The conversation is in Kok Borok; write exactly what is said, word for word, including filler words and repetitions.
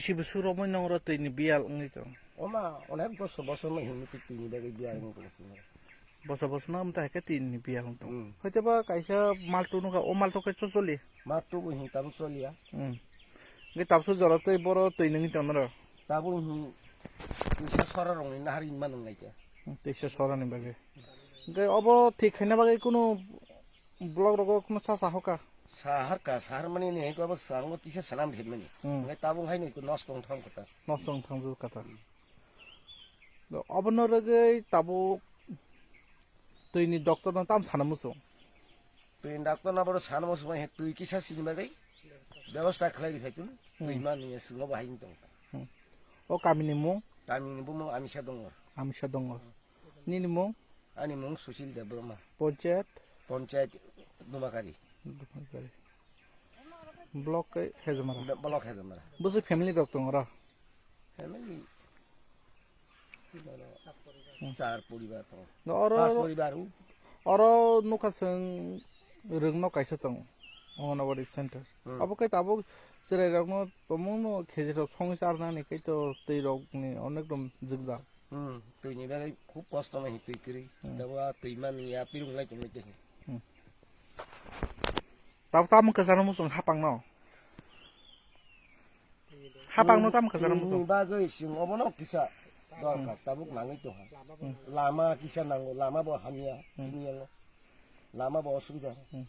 Kibiswk romwi nongro twini biyal wngwi tong. Oma onek bosor bosor no hinwi twi twini bagwi biyal wngwi tong. Bosor bosor no amta hai khe twini biyal wng tong. Hmm. Hoito ba kaisa maltu nukha, o maltu khe chocholi. Maltu bo hin tam choliya. Hmm. Nge tabso jora tei boro twi nungwi tong noro. Tabuk hin twisa sora rongni nahar hinma nung lai khe. Hmm, twisa sora ni bagwi. Nge obo thik khaina bagwi kunu Block rogo kuno sa sa hoka. Sahar ka, sahar mani ni ko bas sango tisa sanam dhit mani. Hmm. Ngai tabung hai noi ko nos tong thang kota. Nos tong thang ju kata. Do obono rogoi tabuk twi ni doctor no tam sana muso. Twi ni doctor na boro sana muso mai twi kisa sini bagai. Bebosta khlai di phaitun. Twi Hmm. mani singo bahai tong. Hmm. O kami ni mung? Kami ni bumung amisa dongor. Amisa dongor. Nini mung? Ani mung Sushil Debbarma. Panchayat? Panchayat Dumakari. Dumakari. Block ke Hezamara. Block Hezamara. Busi family rok tong ora? Family. Hmm. Char poribar tong. No, oro, pas poribar u. Oro nukha seng rwngno kaisa tong. Anganwadi center. Hmm. Abo kai tabuk cherai rokno tomungno khejirok songwi charnani kai to twi rokni onek dom jikjak. Hmm, twi ni bagwi khub kosto no hi twi kwrwi. Hmm. Tabo a twi mani ya pirung lai tongwi twi. Hmm. Tab tamo kwcharo muchung hapang no. Hapang no tamo kwcharo muchung. Twi ni bagwi sing obono kisa dorkar, hmm, tabuk nangwi tongha. Hmm. Lama kisa nango, lama bo hamya, hmm, sini yango. Lama bo osubida. Hmm.